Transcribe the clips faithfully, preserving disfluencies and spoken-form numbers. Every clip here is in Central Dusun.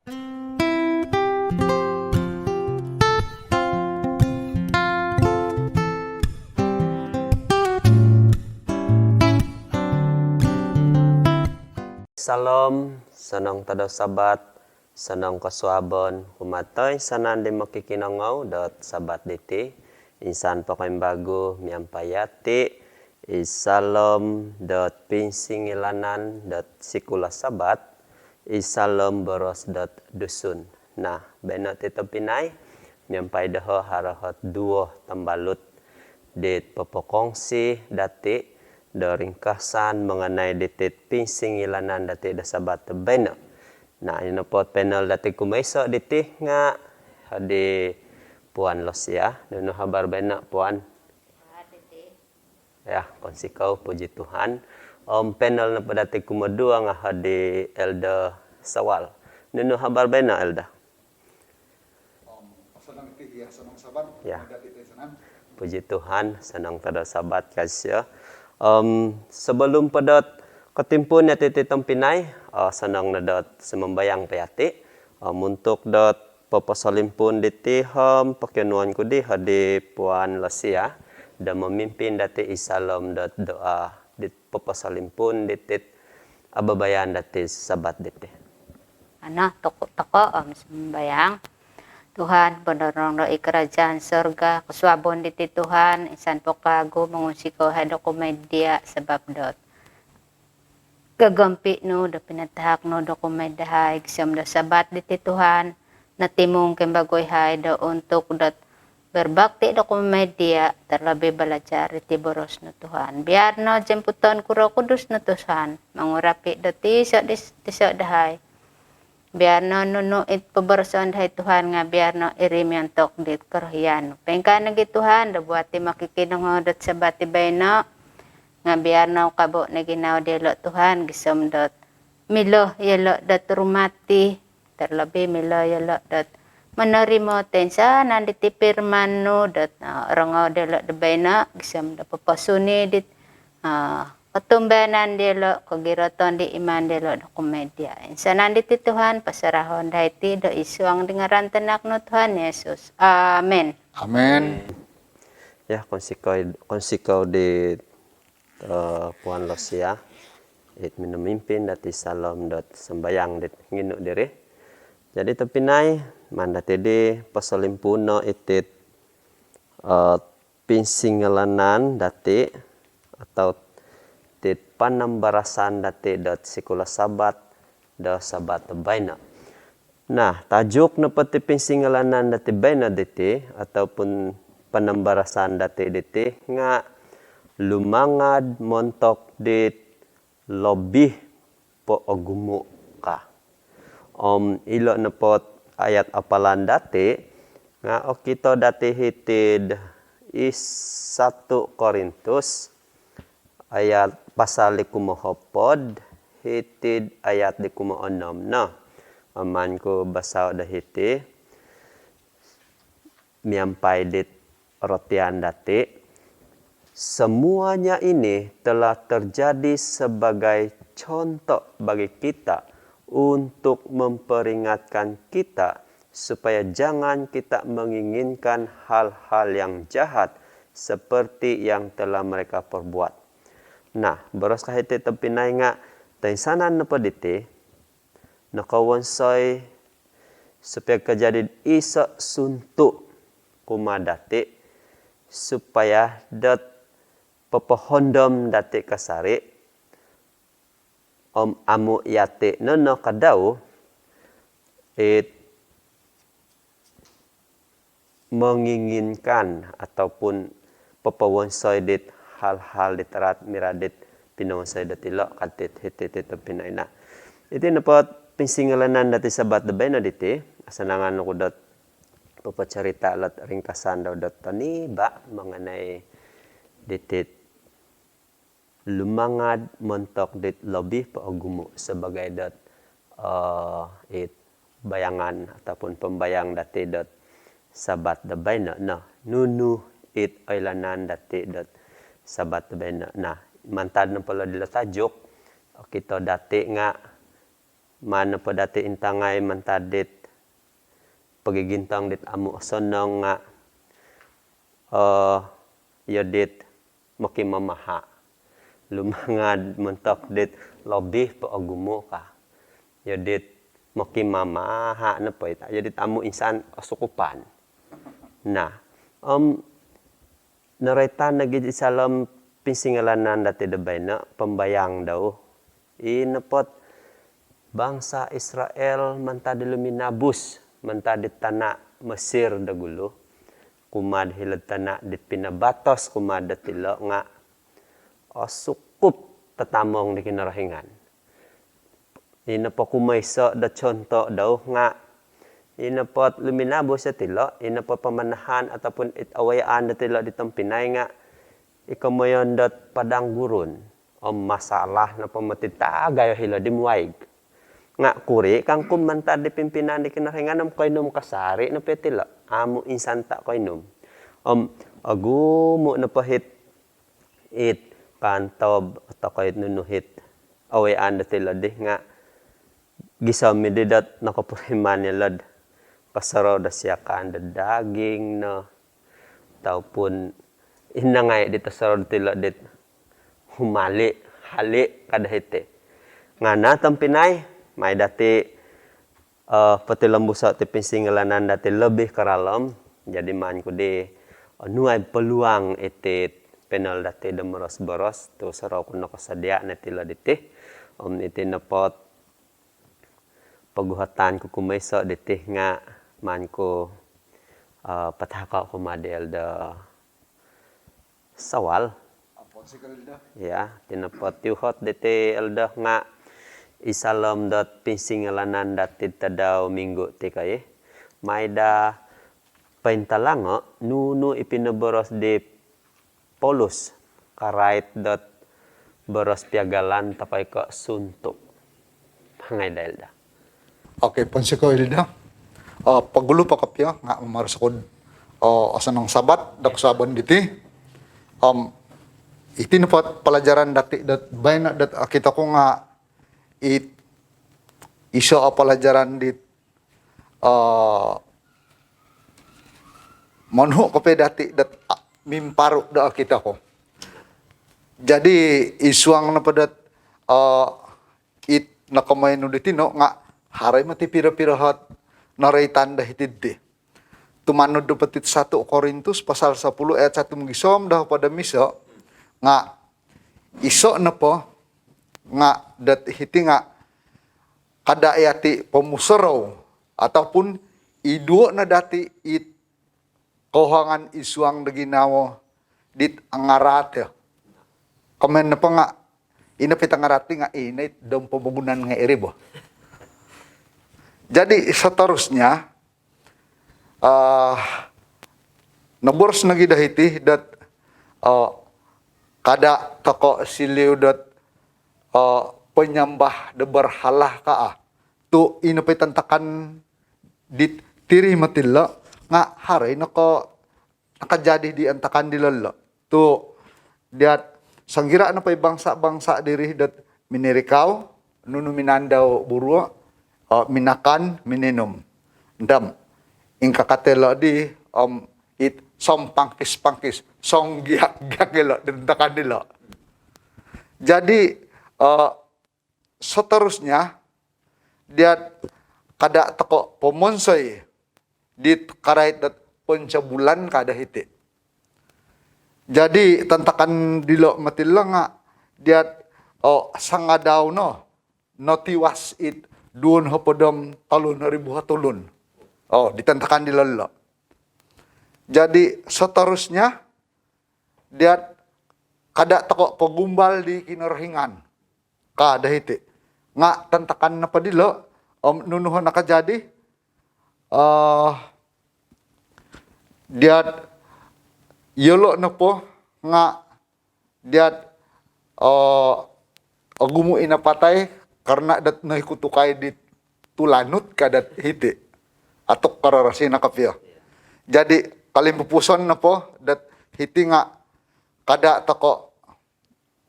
Salam, sanang tadau Sabat, sanang kosuabon kumaa toinsanan di mokikinongou dot Sabat diti. Insan po koimbagu miampai yati id saalom dot pinsingilaan dot Sikula Sabat id saalom boros dot Dusun. Nah, baino ti tobpinai, miampai doho haro ot duo tambalut dit popokongsi dati do ringkasan mengenai diti pinsingilaan dati do Sabat do baino. Nah, ino po panel dati kumoiso diti nga di Puan Losia. Nunu habar baino, Puan? Ya, kounsikou, puji Tuhan. Om panel nopo dati kumoduo nga di Elder Sawal. Nunu habar baino, Elder? Om, sanang iti, ya, sanang Sabat. Ya. Ada kita sana. Puji Tuhan, sanang tadau Sabat, kasih. Om, sebelum po dot kotimpuun yati ti tobpinai, eh, sanang no dot sumambayang po yati. Om, untuk dot poposolimpuun diti om pokionuon ku di hodi Puan Losia do memimpin dati id saalom dot doa dit poposolimpuun diti ababayan dati Sabat diti. Ana, tokou, tokou om sumambayang. Tuhan, ponorong do id kerajaan sorga, kosuabon diti Tuhan, insan po kawagu mongunsikou yahai do kumaa dia sabab dot gogompi nu do pinatahak nu do kumaa dahai gisom do Sabat diti Tuhan. Notimung koimbagu yahai do untuk dot berbakti do kumaa dia, terlebih belajar diti boros nu Tuhan. Biar no jemputon ku Roh Kudus nu Tuhan, mengurapi do tiso, tiso dahai. Biar no nunu it poboroson dahai Tuhan nga biar no iri miontok dit korohian nu. Poingkaa nogi Tuhan do buati mokikinongou dot Sabat di baino, nga biar no kabo no ginawo diolo Tuhan gisom dot milo yolo dot rumati, terlebih milo yolo dot menerima toinsanan diti firman nu dot, eh, orongou diolo do baino gisom do poposuni dit, eh, kotumbayaan diolo, kogiroton di iman diolo do kumaa dia. Insan no diti Tuhan, pasarahon dahai ti do id suang di ngaran tanak nu Tuhan Yesus. Amin. Amin. Ya, kounsikou, kounsikou di, eh, Puan Losia, it minomimpin dati saalom dot sambayang dit nginu diri. Jadi tobpinai, maan dati di posolimpuuno iti, eh, pinsingilaan dati atau iti panambarasan dati dot Sikula Sabat do Sabat do baino. Nah, tajuk nopo ti pinsingilaan dati baino diti ataupun panambarasan dati diti nga lumangad montok dit lobi poogumu ka. Om ilo nopo ayat apalan dati nga okito dati hiti'd id satu Korintus ayat pasal di kumohopod, hiti'd ayat di kumoonom no. Maan ku basao do hiti miampai dit rotian dati. Semuanya ini telah terjadi sebagai contoh bagi kita untuk memperingatkan kita supaya jangan kita menginginkan hal-hal yang jahat seperti yang telah mereka perbuat. Nah, boros ka hiti tobpinai nga toinsanan nopo diti nokowonsoi supaya kajadi iso suntu kumaa dati supaya dot popohondom dati kasari om amu yati no nokadau it menginginkan ataupun popowonsoi dit hal-hal dit araat mirad dit pinowonsoi dot ilo ka ti hiti ti tobpinai. Nah, iti nopo pinsingilaan dati Sabat do baino diti, asanangan oku dot popocorita lot ringkasan dau dot toniba mengenai diti lumangad montok dit lobi poogumu sebagai dot, eh, it bayangan ataupun pembayang dati dot Sabat do baino. Nah, nunu it oilaan dati dot Sabat do baino. Nah, mantad nopo lo dilo tajuk, okito dati nga maan nopo dati intangai mantad dit pogigintong dit amu osonong nga, eh, iyo dit mokimamaha. Lumangad montok dit lobi po ogumu ka. Iyo dit mokimamaha nopo it, iyo dit amu insan osukupan. Nah, om noroitan nogi id saalom pinsingilaan dati do baino, pambayang dau. I nopo ot bangsa Israel mantad di luminabus mantad di tana Mesir do gulu, kumaa hilo'd tana di pinabatos kumaa dotilo nga osukup tatamong di Kinorohingan. I nopo kumoiso do contoh dau nga, i nopo ot luminabus dotilo, i nopo pamanahan ataupun it awayaan dotilo di tompinai nga i komoyon dot padang gurun. Om masalah nopo moti tagayo hilo di muaig. Nga kuri kangku mantad di pimpinan di Kinorohingan om koinum kasari nopo yotilo. Amu insan ta koinum. Om ogumu nopo it, it kantob atau koit nunu it awayaan dotilo di nga gisom i di dot nokopuriman yolo'd kosorou do siakan do daging no, ataupun inangai dit osorou dotilo dit humali, hali ka do hiti. Nga na tompinai, mai dati, eh, potilombuso ti pinsingilaan dati lobi karalom. Jadi maan ku di, eh, nuai peluang iti panel dati do moros-boros tu sorou ku nokosodia no tilo diti. Om iti nopo ot poguhatan ku kumoiso diti nga maan ku, eh, patahako kumaa di Elder Sawal. Apa sih, Elder? Ya, iti nopo ot uhot diti Elder nga id saalom dot pinsingilaan dati tadau minggu ti kai. Mai daa pointalango nunu i pinoboros di Paulus karait dot boros piagalan toi ko suntu. Pangai daa, Elder. Okey, pounsikou Elder. Eh, pogulu po kopio nga mamaros oku do, eh, osonong Sabat do kosuabon diti. Om iti nopo ot palajaran dati dot baino dot okito ku nga it, iso o palajaran dit, eh, monuhu kopio dati dot, ah, mimparu do okito ku. Jadi id suang nopo dot, eh, it nokomoyon nu di tinu nga haro i moti piro-piro ot noroitan do hiti diti. Tumanud nopo dit satu Korintus pasal sepuluh ayat satu mogisom do hopod om iso nga iso nopo nga dot hiti nga kada yati pomusorou ataupun iduo no dati it kouhangan id suang do ginawo dit angaraat. Komoyon nopo nga ino po it angaraat nga ino it dom pomogunan ngai iri bo. Jadi seterusnya, eh, noboros nogi do hiti dot, eh, kada tokou siliu dot, eh, penyembah do berhala ka, ah. Tu ino po it antakan di tiri moti lo nga haro i noko- nakajadi di antakan dilo lo. Tu diat songira nopo i bangsa-bangsa diri dot minirikau, nunu minaan dau buruo, eh, minakan, mininum. Ndam, ingkaa ka telo di, om it sompangkis-pangkis, songgiak-giak ilo di antakan dilo. Jadi, eh, seterusnya, diat kada tokou pomonsoi dit karait dot pencabulan ka do hiti. Jadi tantakan dilo moti lo nga diat, oh, sangadau no notiwas it duo nohopod om tolu noribu o tulun. Oh, di tantakan dilo lo. Jadi seterusnya, diat kada tokou pogumbal di Kinorohingan ka do hiti. Nga tantakan nopo dilo, om nunu o nakajadi, eh, diat yolo nopo nga diat, eh, ogumu i napatai karna dot noikutukai di tulanut ka dot hiti. Atuk kararasi no kopio. Jadi kolimpupuson nopo dot hiti nga kada tokou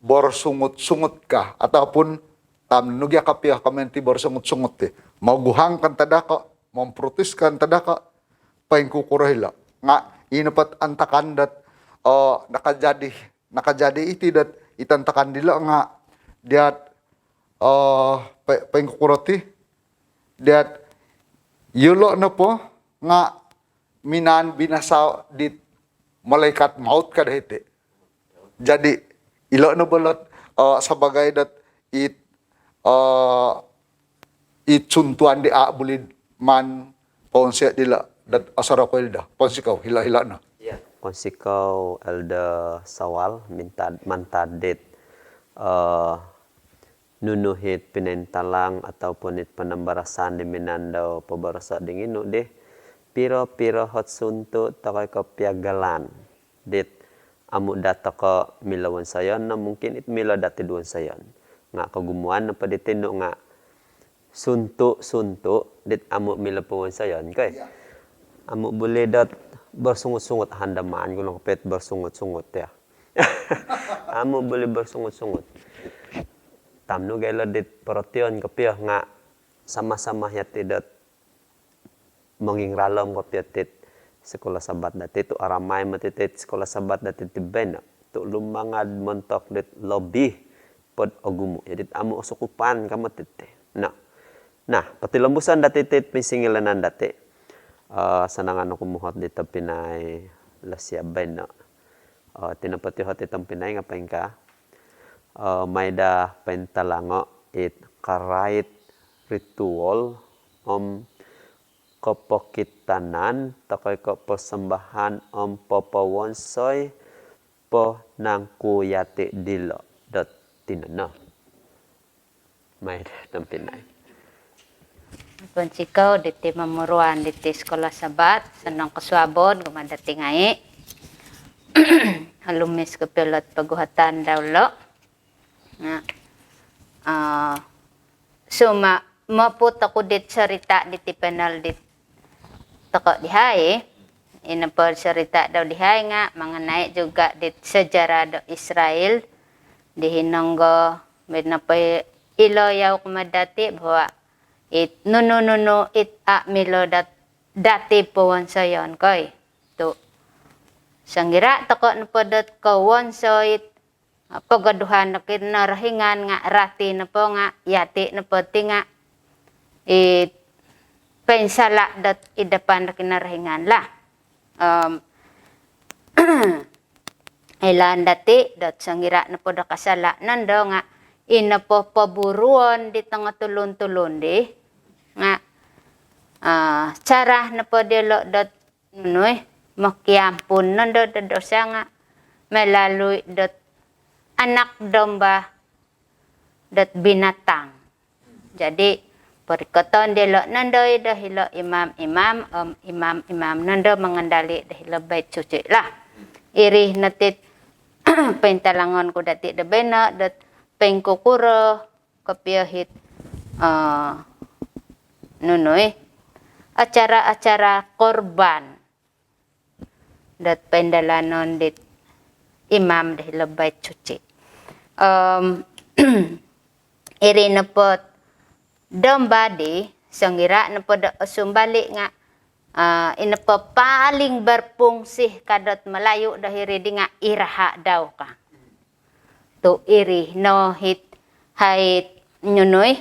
bersungut-sungut ka ataupun Tam nugia kopio komoyon ti bersungut-sungut ti. Moguhang kan tadaka, memprotes kan tadaka, poingkukuro hilo. Nga ino po antakan dot, eh, nakajadi, nakajadi iti dot it antakan dilo nga diat, eh, po-, poingkukuro ti, diat yolo nopo nga minaan binasa dit malaikat maut ka do hiti. Jadi, ilo no bo lot, eh, sebagai dot it, eh, it suntuan di a buli maan ponsi dilo dot asaro ko Elder. Ponsikou, hilo-hilo no. Ya. Ponsikou Elder Sawal, mantad, mantad dit, eh, nunu it pinointalang ataupun it panambarasan di minaan dau poboroso dinginu di piro-piro ot suntu tokou ko piagalan dit amu daa tokou milo wonsoyon no, mungkin it milo dati do wonsoyon. Nga kogumuan nopo di tinu nga suntu-suntu dit amu milo po wonsoyon, koi. Ya. Amu buli dot bersungut-sungut, handaman guna kopio it bersungut-sungut, ya. Amu buli bersungut-sungut. Tam nu gai lo dit perhatian kopio nga sama-sama yati dot mongingralom kopio tit sekolah Sabat dati tu aramai mati tit sekolah Sabat dati ti baino. Tu lumangad montok dit lobi pod ogumu. Jadi amu osukupan ka mati ti. Nah. Nah, potilombuson dati tit pinsingilaan dati. Eh, asanangan oku muhot di tobpinai Lesia baino. Eh, iti nopo ti hot i tobpinai nga poingkaa. Eh, maai daa pointalango it karait ritual om kopokitanan tokou ko persembahan om popowonsoi po nangku yati dilo dot tinono. Maai daa tobpinai. Ponsikou diti momuruan diti sekolah Sabat, osonong kosuabon kumaa dati ngai. Olumis kopio lot poguhatan dau lo. Nah, eh, suma moput oku dit cerita diti panel dit tokou dihai. Ino po cerita dau dihai nga mengenai juga dit sejarah do Israel di hinonggo, baino po ilo yau kumaa dati bahawa it nunu-nunu it a milo dat-, dati powonsoyon, koi. Tu songira tokou nopo dot kowonsoi it, ah, pogoduhan do Kinorohingan nga rati nopo nga yati nopo ti nga it poinsala dot id dapan do Kinorohingan lah. Om, oilaan dati dot songira nopo do kasala nondo nga i nopo poburuon di tongo tulun-tulun di nga, ah, cara nopo diolo dot nunu i, mokiampun nondo do dosa nga melalui dot anak domba dot binatang. Jadi, porikoton diolo nondo i do hilo imam-imam, om imam-imam nondo mengendali do hilo bait suci lah. Iri no tit pointalangon ku dati do baino dot poingkukuro kopio it, eh, nunu i, acara-acara korban dot poindalanon dit imam do hilo bait suci. Om, iri nopo domba di, songira nopo do osumbali nga, eh, i nopo paling berfungsi ka dot Melayu do hiri di nga i raha dau ka. Tu iri no it, hai it nunu i,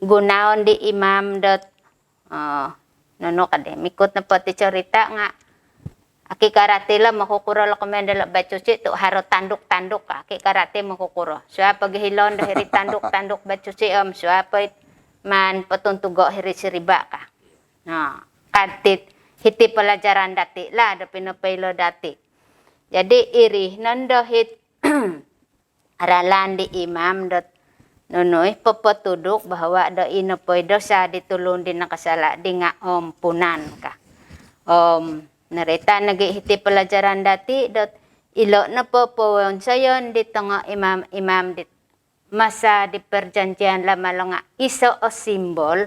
gunoon di imam dot, eh, nunu ka di, mikut nopo ti cerita nga, aki karati lo mokukuro lo komoyon diolo bait suci tu haro tanduk-tanduk ka, aki karati mokukuro. Suai po gihilon do hiri tanduk-tanduk bait suci om suai po it maan potuntugo hiri siriba ka. Nah, ka dit hiti pelajaran dati lah do pinopoilo dati. Jadi iri nondo it ralan di imam dot nunu i, popotuduk bahawa do i nopo i dosa di tulun di nakasala di nga ompunan ka. Om, noroitan nogi hiti pelajaran dati dot ilo nopo powonsoyon di tongo imam-imam di masa di Perjanjian Lama lo nga iso o simbol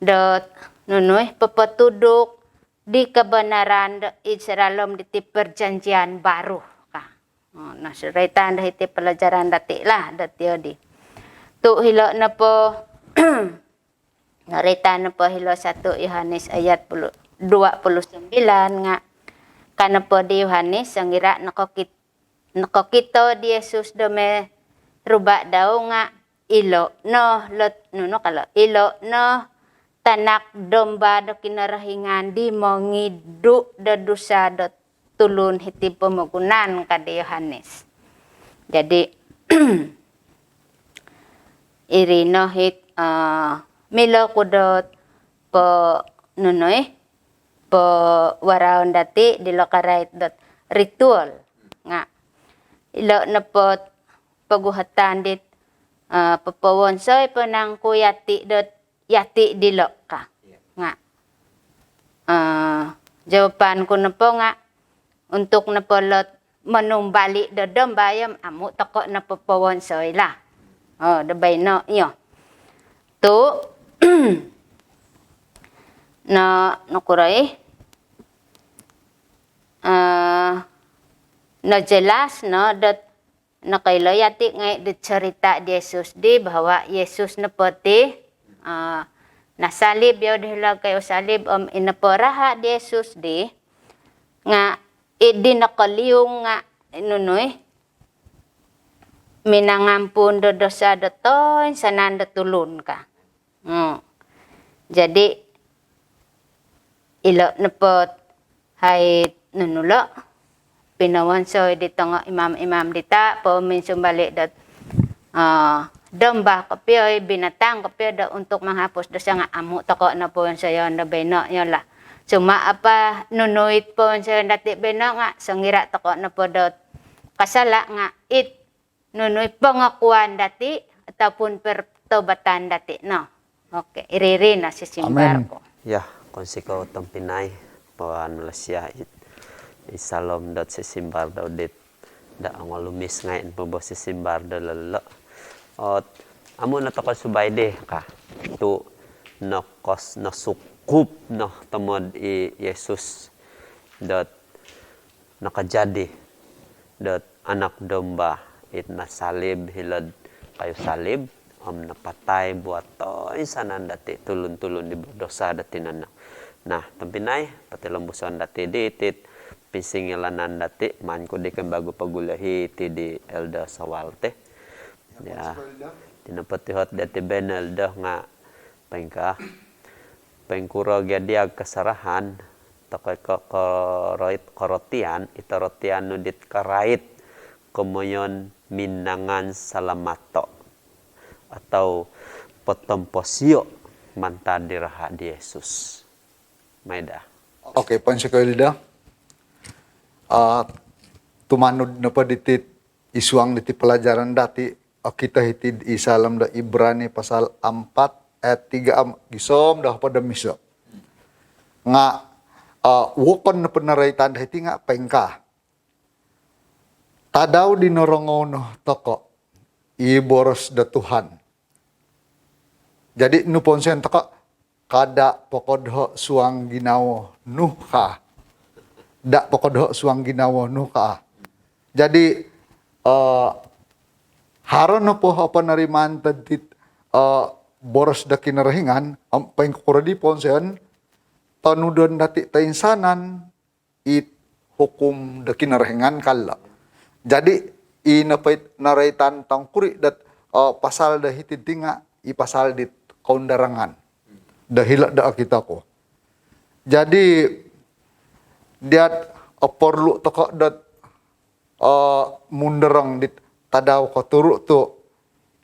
dot nunu i, popotuduk di kebenaran do id saralom diti Perjanjian Baru ka. Oh, nah, noroitan do hiti pelajaran dati lah dot iyo di. Tu' hilo' nopo, noroitan nopo hilo' satu Yohanes ayat puluh, dua puluh sembilan nga', ka nopo di Yohanes, songira' nokokit-, nokokito di Yesus do miruba' dau nga' ilo' no lot, nunu ka lo', ilo' no tanak domba do Kinorohingan di mongidu' do dusa do tulun hiti'd pomogunan, ka di Yohanes. Jadi, iri no it, eh, milo ku dot po nunu i, po waraon dati' dilo karait dot ritual. Nga' ilo nopo poguhatan dit, eh, popowonsoi po nangku yati' dot yati' dilo' ka. Nga', eh, jawapan ku nopo nga', untuk nopo lot monumbali' do domba om amu' toko' nopo powonsoi lah. Oh, do baino iyo. Tu', no, nokuro i? Eh, no jelas no dot nokoilo yati' ngai' di cerita di Yesus di, bahawa Yesus nopo ti, ah, nasalib yau di hilo'd kayu salib, om i nopo raha' di Yesus di nga' i di nokoliung nga' nunu i, minangampun do dosa do toinsanan do tulun ka. Hmm. Jadi, ilo nopo hai nunu lo, pinowonsoi di tongo imam-imam dita', pominsumbali' dot, eh, domba kopio, binatang kopio do untuk menghapus dosa nga' amu' toko' no powonsoyon do baino iyo lah. Cuma apa nunu it powonsoyon dati' baino nga' songira' toko' nopo dot kasala' nga' it nunu i pengakuan dati' ataupun pertobatan dati' no. Okey, iri-iri no sisimbar ku. Ya, kounsikou tompinai, puan Malaysia, i, i saalom dot sisimbar dau dit, da ongolumis ngai' po bo sisimbar dau lolo. Ot, amu' no toko' subai di ka. Tu' nokos, nosukup no tomod i Yesus dot nakajadi dot anak domba it nasalib hilo'd kayu salib, om napatai buat toinsanan dati' tulun-tulun di berdosa dati' nana. Nah, tompinai, potilombuson dati' di iti it pinsingilaan dati', maan ku di kembagu poguli hiti di Elder Sawal ti. Ya, iti nopo tuhot dati' baino Elder nga' poingkaa. Poingkuro gia diya' kasarahan, toi ko' koroit-, korotian, i torotian nu dit karait, komoyon minangan salamato', atau potomposio' mantad di raha' di Yesus. Mai daa. Okey, pounsikou Elder. Ah, tumanud nopo diti id suang diti pelajaran dati', okito hiti'd id saalom do Ibrani pasal ampat ayat tiga, om gisom do hopod om iso. Nga', eh, wokon nopo noroitan do hiti nga' poingkaa. Tadau di norongou no toko' i boros do Tuhan. Jadi, nu powonsoyon toko', kada' pokodho' suang ginawo nu ka. Da' pokodho' suang ginawo nu ka. Jadi, eh, haro nopo o ponorimaan tadit, eh, boros do Kinorohingan, om poingkuro di powonsoyon, tonudon dati' toinsanan it hukum do Kinorohingan ka lo. Jadi, i nopo it noroitan tongkuri dot, eh, pasal do hiti ti nga' i pasal dit koundarangan do hilo' do okito ku. Jadi, diya' oporlu toko' dot, eh, mundorong dit tadau koturu' tu'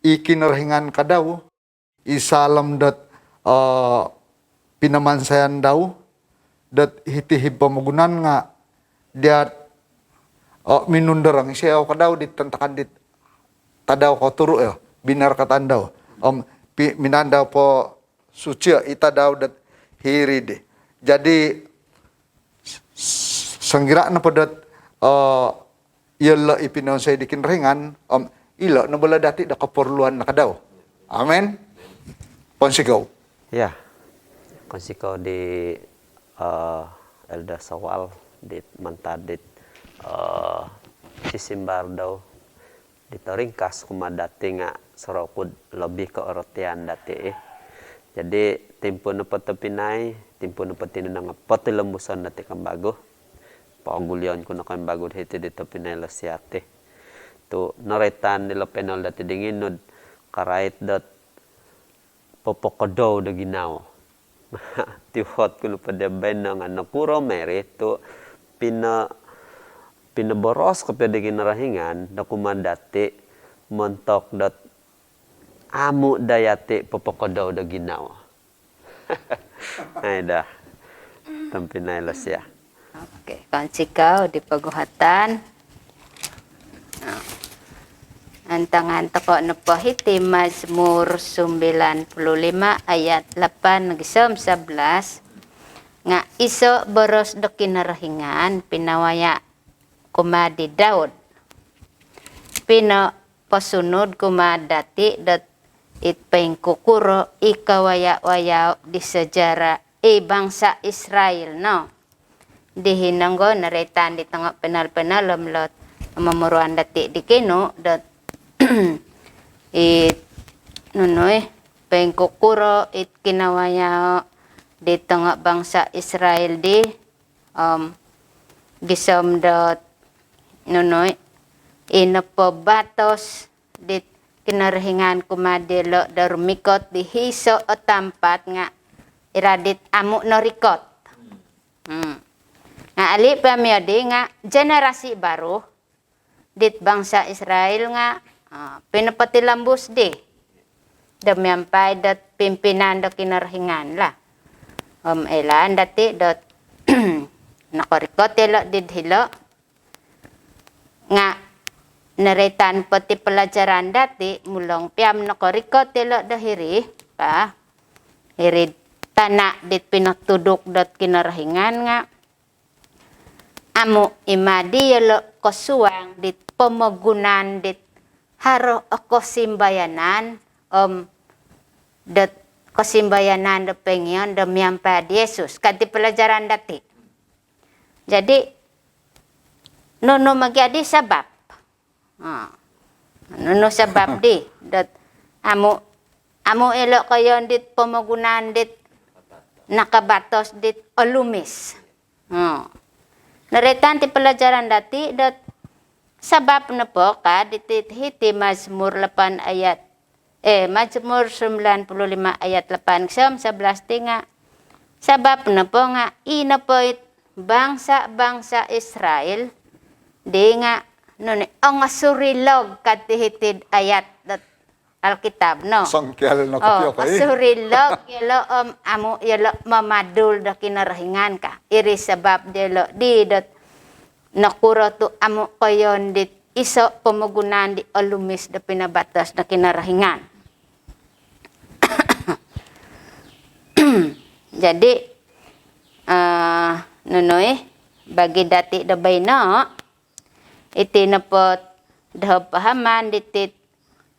i Kinorohingan ka dau, id saalom dot, eh, pinomonsoyon dau dot hiti id pomogunan nga' diya', eh, minundorong isio ka dau dit ontok dit tadau koturu' iyo, binoros ka dau. Om pi-, minaan dau posucio i tadau dot hiri di. Jadi, s-, songira' nopo dot, eh, iyolo' i pinowonsoi di Kinorohingan, om ilo' no bo lo dati' do koporluan no ka dau. Amin. Pounsikou. Ya. Pounsikou di, eh, Elder Sawal dit mantad dit, eh, sisimbar dau Dito ringkas kumaa dati nga sorou ku do lobi ko orotian dati, eh. Jadi, timpu nopo tobpinai, timpu nopo tino nga potilombuson dati kembagu. Pogulion ku no kembagu hiti di tobpinai Losia ti. Tu noroitan dilo panel dati dingin no do karait dot popokodou do ginawo. Tiuhot ku nopo do baino nga nokuro mai iri tu pino-, pinoboros kopio do Kinorohingan do kumaa dati montok dot amu daa yati popokodou do ginawo. Ai daa. Tobpinai Losia. Okey, kounsikou di poguhatan. Nah, antangan tokou nopo hiti Mazmur sembilan puluh lima ayat lapan gisom sebelas. Nga iso boros do Kinorohingan pinawaya kumaa di Daud. Pinoposunud kumaa dati dot it poingkukuro i kawaya-wayau di sejarah i bangsa Israel no. Di hinonggo noroitan di tongo panel-panel om lot momuruan dati di kinu dot it nunu i poingkukuro it kinawayau di tongo bangsa Israel di, om gisom dot nunu i, i nopo batos dit Kinorohingan kumaa diolo do rumikot di iso o tampat nga irad dit amu norikot. Hmm. Nga ali po mio di nga generasi baru dit bangsa Israel nga, ah, pinopotilombus di do miampai dot pimpinan do Kinorohingan lah. Om oilaan dati dot nokorikot ilo did hilo nga noroitan po ti pelajaran dati mulong pia om nokorikot ilo do hiri ka, hiri tana dit pinotuduk dot Kinorohingan nga amu i ma diolo kosuang dit pomogunan dit haro o kosimbayanan om dot kosimbayanan do poingion do miampai di Yesus. Ka ti pelajaran dati. Jadi, nunu ma gia di sabab? Ha. Nunu sabab di dot amu, amu ilo koiyon dit pomogunan dit nakabatos dit olumis? Ha. Noroitan ti pelajaran dati dot sabab nopo ka diti hiti Mazmur lapan ayat, eh, Mazmur sembilan puluh lima ayat lapan gisom sebelas ti nga sabab nopo nga i nopo it bangsa-bangsa Israel di nga nunu i, ongosurilog ka ti hiti'd ayat dot Alkitab no. Songkial no. Oh, kopio ko i. Ongosurilog yolo om amu yolo mamadul do Kinorohingan ka. Iri sabab diolo di dot nokuro tu amu koiyon dit iso pomogunan di olumis do pinabatos do Kinorohingan. Jadi, ah, nunu i, bagi dati do baino, iti nopo dot pahaman diti,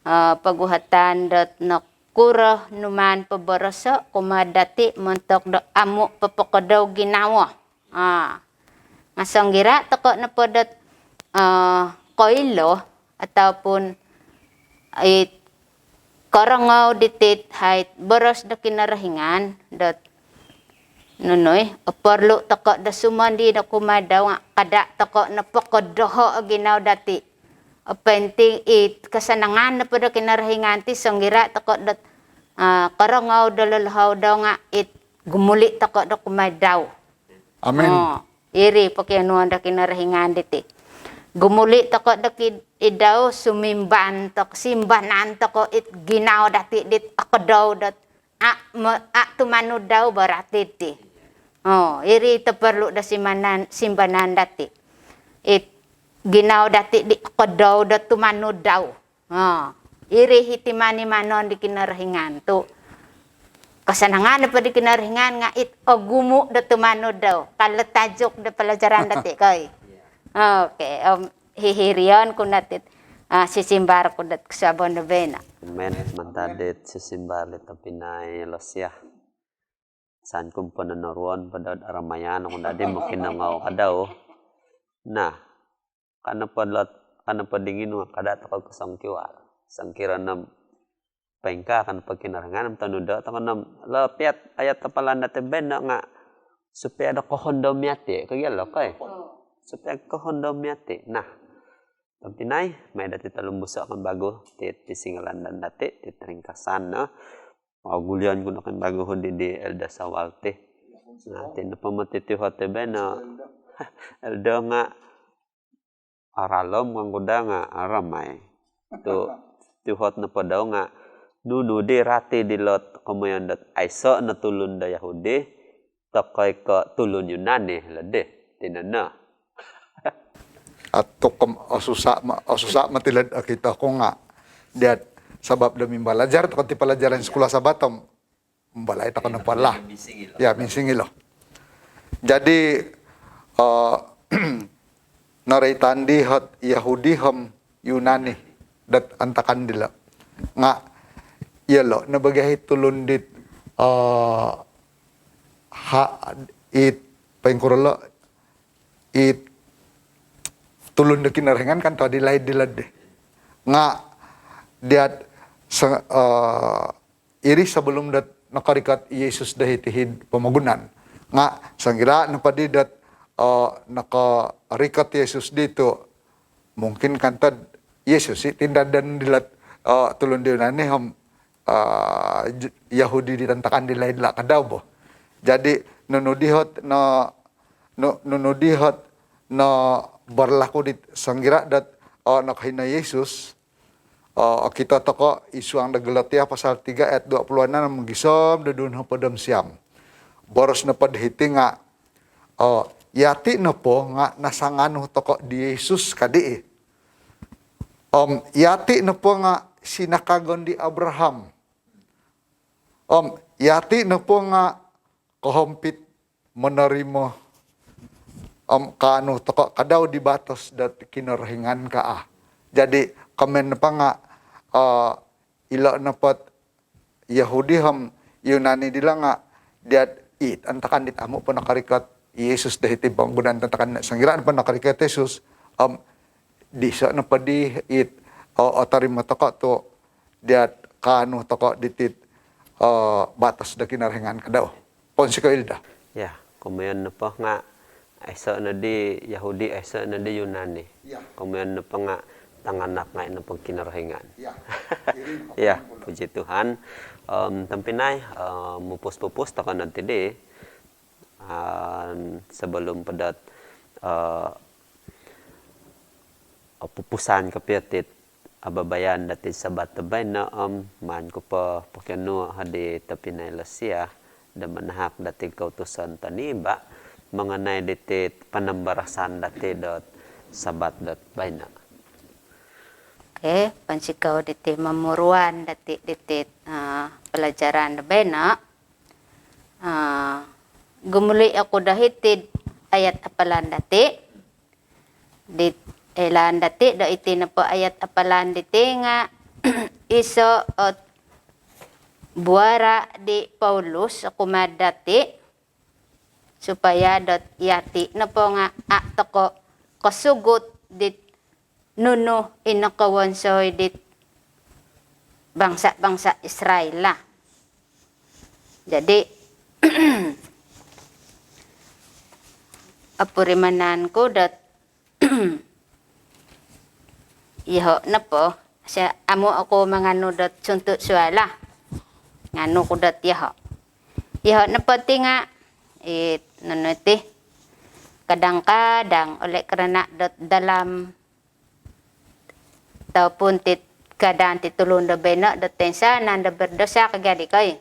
ah, poguhatan dot nokuro numaan poboroso kumaa dati montok do amu popokodou ginawo. Ah. Nga songgira tokou nopo dot, ah, koilo ataupun it korongou diti hai boros do Kinorohingan dot nunu i, perlu tokou do sumondi do kumaa dau nga kada tokou nopo kodoho o ginawo dati. O penting it kasanangan nopo do Kinorohingan ti songgira tokou dot, ah, korongou do lolohou dau nga it gumuli tokou do kumaa dau. Amin. Oh, iri pokionuon do Kinorohingan diti. Gumuli tokou do ki-, id dau sumimban tok-, simbanan tokou it ginawo dati dit okodou dot a, me-, a tumanud dau berarti ti. Oh, iri toperlu do simbanan, simbanan dati. It ginawo dati di okodou do tumanud dau. Ha, iri hiti mani manon di Kinorohingan tu. Kasanangan nopo di Kinorohingan nga it ogumu do tumanud dau. Ka lo tajuk do pelajaran dati koi. Okey, om hihirion ku no ti, ah, sisimbar ku dot kosuabon do baino. Amen. Mantad dit sisimbar di tobpinai Losia. Insan ku po nonoruon po dot aramayan oku dadi mokinongou ka dau. Nah, ka nopo dot kan nopo dingin nga kada tokou kosongkiwal. Songkira nom pengka kan po Kinorohingan om tonudo tokou nom lopiat ayat tapalan dati baino nga supaya do kohondom yati ko gia lo koi. Supaya kohondom yati. Nah, tompinai, mai dati talumbuso kan bagu ti, ti singalan dan dati ti ringkasan no. Oh, gulion ku no kan bagu hudi di Elda Sawal ti. Nah, ti nopo moti tuhot ti baino. Elda nga aralom kan kuda nga aramai. Tu tuhot nopo dau nga nunu di rati di lot komoyon dot aiso no tulun do Yahudi, tokoi ko tulun Yunani lo di. Tinono. Atuk kom osusa ma, osusa ma tilad okito ku nga. Diat sabab do mimbalajar tokou ti pelajaran sekolah Sabat om. Balai tokou nopo lah. Ya, minsingilo. Jadi, eh, noroitan di hot Yahudi om Yunani dot antakan dilo. Nga, iyolo no bagai tulun dit, eh, ha, it, poingkuro lo, it, tulun do Kinorohingan kan tau di laid dilo di. Nga, diat, se-, eh, iri sebelum dot nokorikot Yesus do hiti id pomogunan. Nga songkira nopo di dot, eh, nokorikot Yesus di tu mungkin kan tod Yesus i tindadan dilot, eh, tulun di Yunani om, eh, J-, Yahudi di tantakan di laid lah kadau bo. Jadi nunu di hot no, nu-, nunu di hot no berlaku di songkira dot, eh, nokohino Yesus, eh, okito tokou id suang do Galatia pasal tiga ayat dua puluh enam gisom do duo nohopod om siam. Boros nopo do hiti nga, eh, yati nopo nga nasanganu tokou di Yesus kadi i. Om yati nopo nga sinakagon di Abraham. Om yati nopo nga kohompit monorimo om kaanu tokou kadau di batos dot Kinorohingan ka ah. Jadi komen nopo nga, eh, ilo nopo Yahudi om Yunani dilo nga diat it antakan dit amu po nokorikot Yesus do hiti pomogunan tantakan songkira nopo nokorikot Yesus om diso nopo di it, eh, otorimo tokou tu diat kaanu tokou ditit, eh, batos do Kinorohingan kadau. Ponsikou Ilda. Ya, komoyon nopo nga aiso no di Yahudi, aiso no di Yunani. Ya. Komoyon nopo nga tanganak ngai nopo Kinorohingan. Ya. Ya, puji Tuhan. Om tompinai, om mupus-pupus tokou no ti di. Om sebelum po dot, eh, opupusan kopio ti ababayan dati Sabat do baino om maan ku po pokionuo di tompinai Lesia do manahak dati koutusan toniba mengenai diti panambarasan dati dot Sabat dot baino. Okey, ponsikou diti momuruan dati diti, eh, pelajaran do baino. Ah, gumuli oku do hiti id ayat apalan dati. Di, eh, ilaan dati do iti nopo ayat apalan diti nga iso ot buara di Paulus kumaa dati supaya dot yati nopo nga a tokou kosugut dit nunu i nokowonsoi dit bangsa-bangsa Israel lah. Jadi, opurimanan ku dot iho nopo, sa-, amu oku manganu dot suntu suai lah. Nganu ku dot iho. Iho nopo ti nga, it, nunu ti, kadang-kadang oleh kerana dot dalam ataupun ti keadaan ti tulun do baino do toinsanan do berdosa ka gia di koi.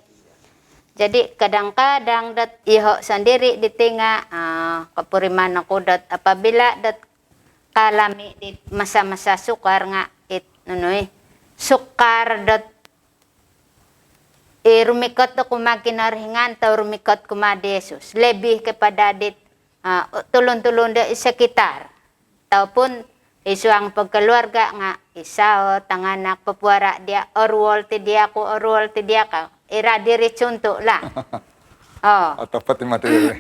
Jadi kadang-kadang dot iho sendiri diti nga, ah, kopuriman oku dot apabila dot kaalami di masa-masa sukar nga it nunu i, sukar dot i rumikot do kumaa Kinorohingan atau rumikot kumaa di Yesus. Lebih kepada di, ah, tulun-tulun di sekitar. Ataupun id suang pogkeluarga nga isai o tanganak popuara dia, oruol ti dia ku, oruol ti dia ka. Ira diri cuntu lah. Oh. Otopot i mati diri.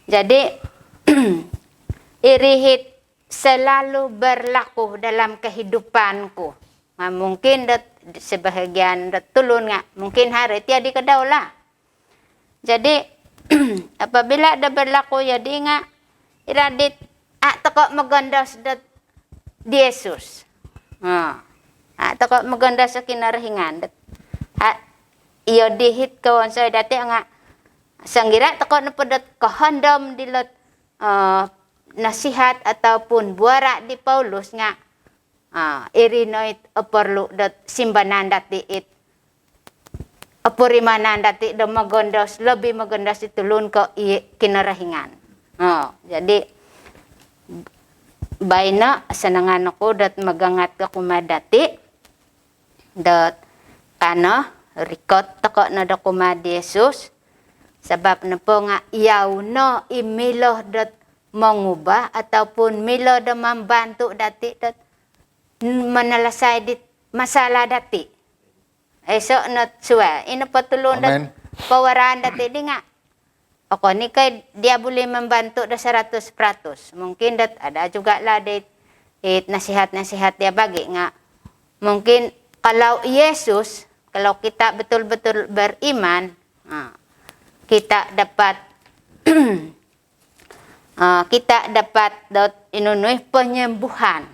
Jadi, iri it selalu berlaku dalam kehidupanku. Nga mungkin dot sebahagian dot tulun nga mungkin haro iti adi kadau lah. Jadi, apabila do berlaku jadi nga ira dit a toko mogondos dot di Yesus. Ha. A toko mogondos Kinorohingan dot a iyo dihit kawonsoi dati nga sanggira toko nopo dot kohondom dilot eh, nasihat ataupun buara di Paulus nga ah, iri no it oporlu dot simbanan dati it opurimanan dati do mogondos, lebih mogondos di tulun ko i Kinorohingan. Oh, jadi baino sanangan oku dot magangat ko kumaa dati dot kano rikot toko no do kumaa di Yesus, sabab nopo nga iyau no i milo dot mongubah ataupun milo do mambantu dati dot n- manalasai di masalah dati. Eso not suai ino po tulun dot Amen. Pawaraan dati di nga okon i ko dia boleh membantu do seratus peratus. Mungkin dot ada juga lah di it nasihat-nasihat dia bagi nga mungkin kalau Yesus, kalau kita betul-betul beriman, ha, kita dapat ah, kita dapat dot inunui penyembuhan.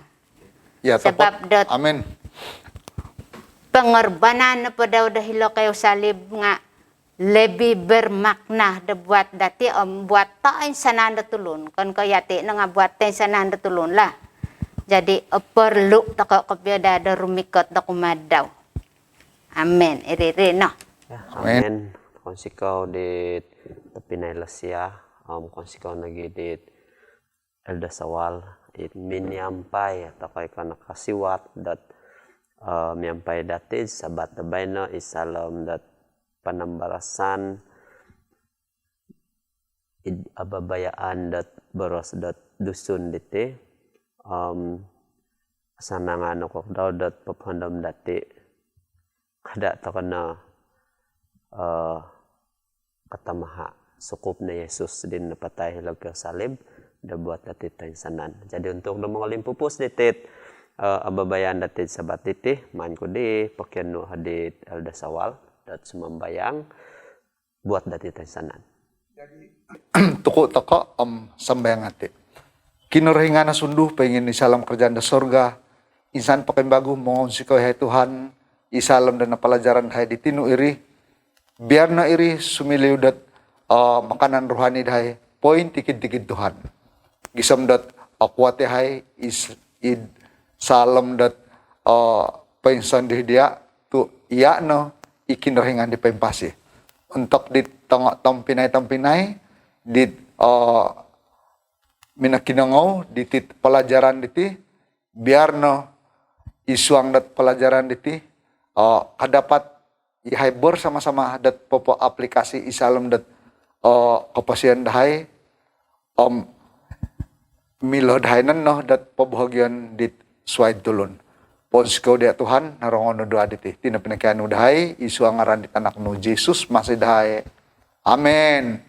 Ya, sebab tepat. Dot Amin. Pengorbanan nopo dau do hilo kayu salib nga lebih bermakna do buat dati om buat toinsanan do tulun. Kon ko yati no nga buat toinsanan do tulun lah. Jadi, eh, perlu toko kopio daa do rumikot do kumaa dau. Amin. Iri-iri no. Ya, Amin. Amin. Konsikou dit topinai Lesia, om konsikou nogi dit Elder Sawal, it miniampai atau koi ko nakasiwat dot eh, miampai dati Sabat do baino id saalom dot panambarasan id ababayaan dot boros dot Dusun diti. Om sanangan oku dau dot popohondom dati. Kada toko no eh, katamaha sukup no Yesus di napatai hilo kayu salib do buat dati toinsanan. Jadi untuk do mongolimpupus diti it eh, ababayaan dati Sabat diti, maan ku di pokianu hodi Elder Sawal dot sumambayang buat dati toinsanan. Tuku toko om sambayang ati. Kinorohingan osundu poingiyon id saalom kerajaan do sorga, insan po kaimbagu mongunsikou yahai Tuhan id saalom do napalajaran dahai di tinu iri. Biar no iri sumiliu dot eh, makanan rohani dahai pointikid-tikid Tuhan. Gisom dot eh, kuat yahai is- id saalom dot eh, poinsandad dia tu iya no i Kinorohingan di poimpasi. Ontok dit tongo tompinai-tompinai dit eh, minokinongou diti palajaran diti, biar no id suang dot palajaran diti eh, kadapat yahai bersama-sama dot popoaplikasi id saalom dot eh, koposion dahai om milo dahai no dot pobohogion dit suai tulun. Pounsikou dia Tuhan, norongo nu doa diti. Iti no pinokianu dahai id suang ngaran di Tanak nu Jesus Mesias dahai. Amin.